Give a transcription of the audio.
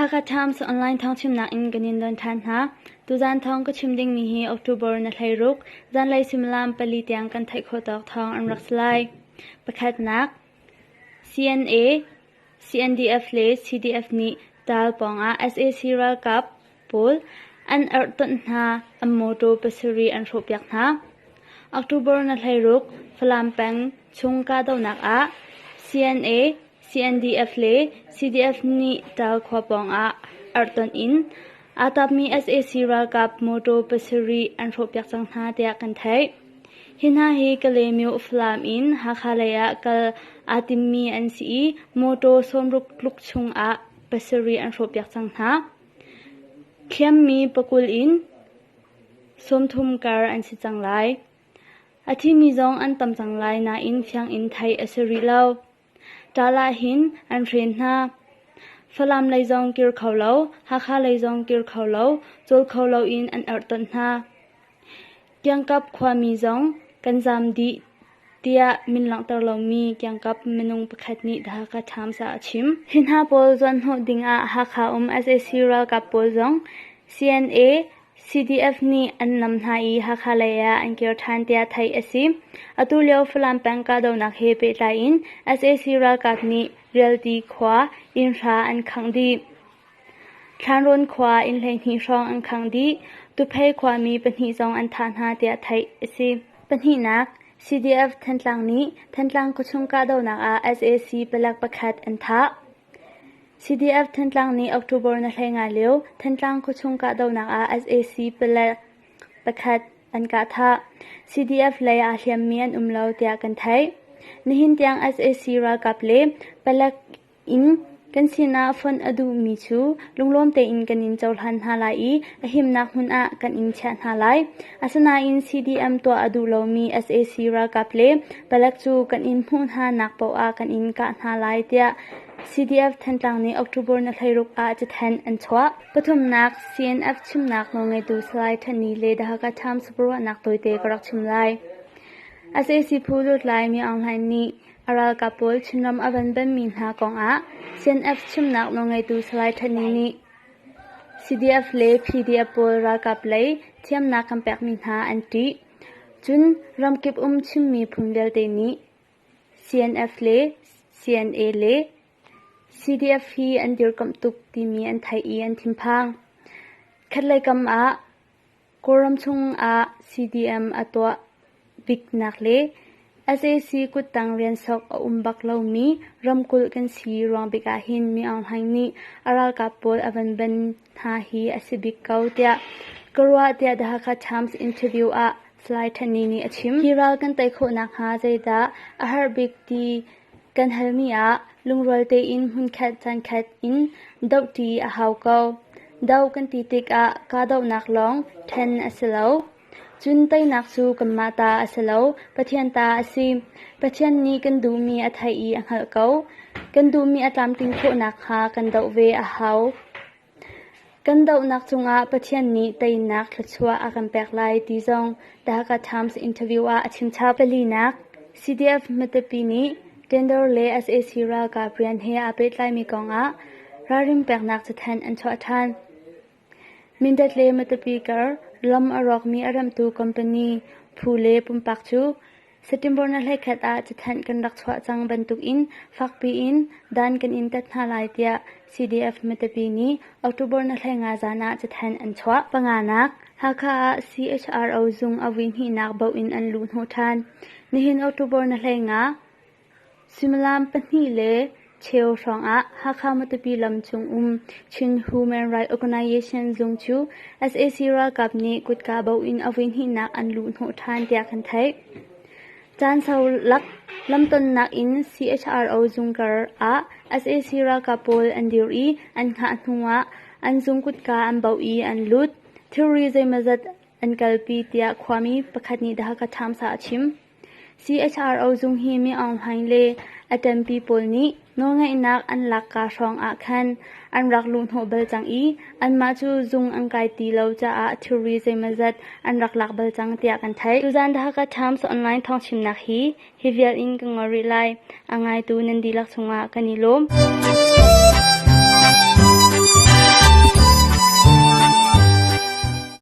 Hakha Times online thawngchimnak in kan in don ṭhan hna. Tuzaan thawng ka chim dingmi hi October na 16, zanlei suimilam pali tiang kan theih khawh tawk thawng an rak si lai. Pakhatnak, CNA, CNDF le CDF nih Taal pawngah sac ralkap pawl an erhtonh hna, an mawṭaw pasarih an hrawhpiak hna. October na 16, Falam peng chung kahdohnak ah CNA, CNDF le CDF nih Taal khua pawngah erhtonh in aa tapmi sac ralkap mawṭaw pasarih an hrawhpiak cang hna tiah kan theih. Hi hna hi Kalaymyo Falam in Hakha lei ah kal aa timmi an si i mawṭaw 60 tluk chung ah pasarih an hrawhpiak cang hna. Hliammi pakul in 30 kar an si cang lai. A thimi zong an tam cang lai nain fiang in theih a si rih lo. Ṭaal ahhin an hren hna. Falam lei zong kir kho lo, Hakha lei zong kir kho lo, cawl kho loin an erhtonh hna. Kiangkap khuami zong kan zaam dih tiah min langhter lomi kiangkap minung pakhat nih The Hakha Times ah a chim. Hi hna pawl zuanhnawh dingah Hakha um sac ralkap pawl zong CNA, CDF nih an nam hna i Hakha lei ah an kir ṭhan tiah theih a si. Atu lio Falam peng kahdohnak he pehtlai in sac ralkap nih Rialti khua inn hra an khangh dih. Thlanrawn khua inn 12 hrawng an khangh dih. Tuphei khuami pahnih zong an thah hna tiah theih a si. Pahnihnak, CDF Thantlang nih Thantlang khuachung kahdohnak ah sac palek pakhat an thah. CDF Thantlang nih October na 15 lio Thantlang khuachung kahdohnak ah sac palek pakhat an kah thah. CDF lei aa hliammi an um lo tiah kan theih. Nihin tiang sac ralkap le palek in kan sinah fonh a duhmi cu lunglawm tein kan in cohlan hna lai i a himnak hmun ah kan in chiah hna lai. Asinain CDM tuah a duh lomi sac ralkap le palek cu kan in hmuh hna nak paoh ah kan in kah hna lai tiah CDF Thantlang nih October ni 16 ah cathanh an chuah. Pathumnak, CNF chimnak nawlngeitu Salai Than Ni le The Hakha Times biaruahnak tawite ka rak chim lai. Sac phu lutlai Mi Aung Hlaing nih A ralkap pawl Chinram a van banmi hna kongah CNF chimnak nawlngeitu Salai Than Ni nih CDF le PDF pawl ralkap lei thiamnak kan pekmi hna an ṭih. Cun ramkip um Chin miphun vialte nih CNF le CNA le CDF hi an dirkamh tuk timi an theih i an thinphang. Khatlei kam ah Kawlram chungah CDM a tuah biknak le sac kuttang rian sok a um bak lomi ramkulh kan si ruang bik ahhin Mi Aung Hlaing nih a ralkap pawl a van ban hna hi a si bik ko tiah ka ruah tiah The Hakha Times interview ah Salai Than Ni nih a chim. Hi ral kan tei khawh nakhnga zeidah a har bik ti kan halmi ah lungrual tein hmunkhat caankhat in dohṭi a hau ko. Doh kan ti tikah kahdohnak lawng ṭhen a si lo. Cun teinak cu kanmah ta a si lo, Pathian ta a si. Pathian nih kan duhmi a theih i a hngalh ko. Kan duhmi a tlamtlin khawh nakhnga kan doh ve a hau. Kan dohnak cungah Pathian nih teinak thluachuah a kan pek lai ti zong The Hakha Times interview ah a chimchap. Palinak, CDF Matupi nih tender le sac ralkap rian he aa pehtlaimi kongah ralrin peknak cathanh an chuah ṭhan. Mindat le Matupi kar lam a rawkmi a remhtu company phu le pumpak cu September na 11 ah cathanh kan rak chuah cang bantukin fakpi in dan kan in tat hna lai tiah CDF Matupi nih October na 15 zan ah cathanh an chuah. Panganak, Hakha ah CHRO zung a vuihnihnak boh in an luh hnawh ṭhan. Nihin October na 15, Suimilam pahnih le cheu hrawngah Hakha-Matupi lam cung um Chin Human Rights Organization zung cu sac ralkap nih kutka bo in a vuihnihnak an luhhnawh ṭhan tiah kan theih. Caan sau lak lamtonnak in CHRO zung kar ah sac ralkap pawl an dir i an hngah hnuah an zung kutka an baoh i an lut. Thilri zeimawzat an kalpi tiah khuami pakhat nih The Hakha Times ah a chim. CHRO zung hi Mi Aung Hlaing le a ṭanpi pawl nih nawlngeihnak an lakka hrawng ah khan an rak luhhnawh bal cang i anmah cu zung an kai ti lo caah thilri zeimawzat an rak lak bal cang tiah kan theih. Tuzaan The Hakha Times online thawngchimnak hi hi vial in ka ngol rih lai. A ngaitu nan dihlak cungah kan i lawm.